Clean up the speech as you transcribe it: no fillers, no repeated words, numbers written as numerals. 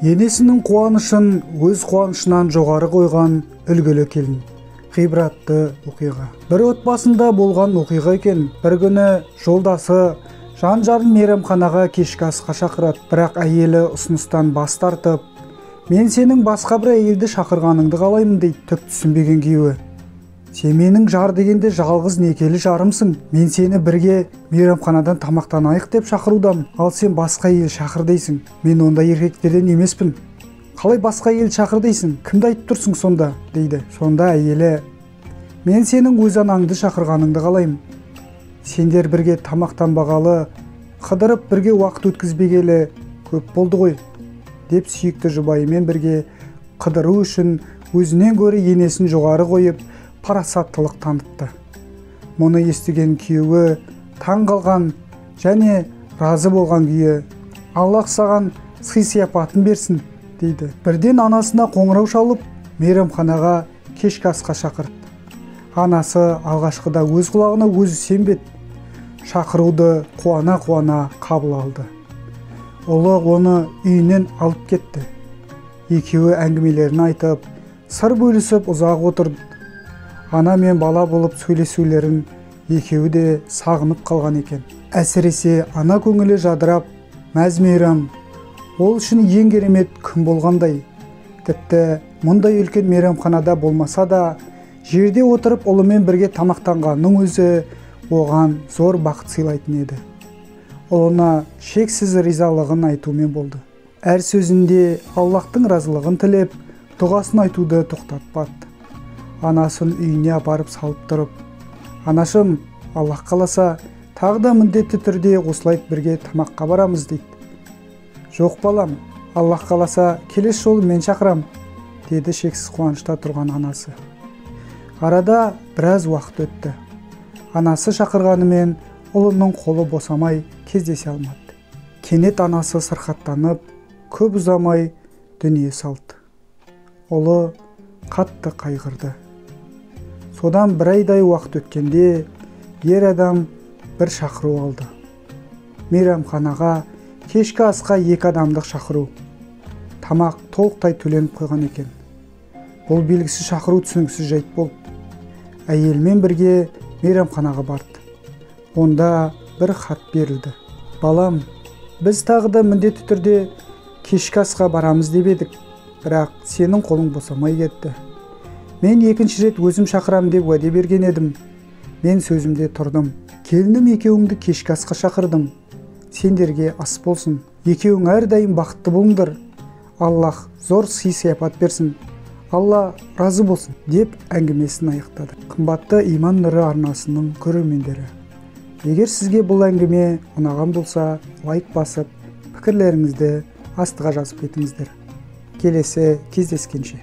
Енесінің қуанышын өз қуанышынан жоғары қойған үлгілі келін. Ғибратты оқиға. Бір отбасында болған оқиға екен. Бір күні жолдасы жан-жарын мейрамханаға кешкі асқа шақырады. Бірақ әйелі ұсыныстан бас тартып, мен сенің басқа бір әйелді шақырғаныңды қалаймын дейді. Түк түсінбеген күйеуі: сен менің жар дегенде жалғыз некелі жарымсың. Мен сені бірге мейрамханадан тамақтанайық деп шақырудамын. Ал сен басқа әйел шақыр дейсің. Мен ондай еркектерден емеспін. Қалай басқа әйел шақыр дейсің? Кімді айтып тұрсың сонда? Дейді. Сонда әйелі: мен сенің өз анаңды шақырғаныңды қалаймын. Сендер бірге тамақтанбағалы, қыдырып бірге уақыт өткізбегелі көп болды ғой, деп сүйікті жұбайымен бірге қыдыру үшін өзінен гөрі енесін жоғары қойып, парасаттылық танытты. Мұны естіген күйеуі таң қалған және разы болған күйі: Аллах саған сый-сияпатын берсін, дейді. Бірден анасына қоңырау шалып, мейрамханаға кешкі асқа шақырды. Анасы алғашқыда өз құлағына өзі сенбеді. Шақыруды қуана-қуана қабыл алды. Ұлы оны үйінен алып кетті. Екеуі әңгімелерін айтып, сыр бөлісіп ұзақ отырды. Ана мен бала болып сөйлесулерін екеуі де сағынып қалған екен. Әсіресе ана көңілі жадырап, мәз-мейрам, ол үшін ең керемет күн болғандай. Тіпті мұндай үлкен мейрамханада болмаса да, жерде отырып ұлымен бірге тамақтанғанның өзі оған зор бақыт сыйлайтын еді. Ұлына шексіз ризалығын айтумен болды. Әр сөзінде Аллахтың разылығын тілеп, дұғасын айтуды тоқтатпады. Анасын үйіне апарып салып тұрып, анашым, Аллах қаласа, тағы да міндетті түрде осылай бірге тамаққа барамыз, дейді. Жоқ балам, Аллах қаласа, келесі жолы мен шақырам, деді шексіз қуанышта тұрған анасы. Арада біраз уақыт өтті. Анасы шақырғанымен ұлының қолы босамай кездесе алмады. Кенет анасы сырқаттанып, көп ұзамай дүние салды. Ұлы қатты қайғырды. Содан бір айдай уақыт өткенде ер адам бір шақыру алды. Мейрамханаға кешкі асқа екі адамдық шақыру. Тамақ толықтай төленіп қойған екен. Бұл белгісіз шақыру түсініксіз жайт болды. Әйелмен бірге мейрамханаға барды. Онда бір хат берілді. Балам, біз тағы да міндетті түрде кешкі асқа барамыз деп едік, бірақ сенің қолың босамай кетті. Мен екінші рет өзім шақырам деп уәде берген едім. Мен сөзімде тұрдым. Келінім екеуіңді кешкі асқа шақырдым. Сендерге ас болсын. Екеуің әрдайым бақытты болыңдар. Аллах зор сый-сияпат берсін. Алла разы болсын, деп әңгімесін аяқтады. Қымбатты Иман Нұры арнасының көрермендері, егер сізге бұл әңгіме ұнаған болса, лайк басып, пікірлеріңізді астыға жазып кетіңіздер. Келесі кездескенше.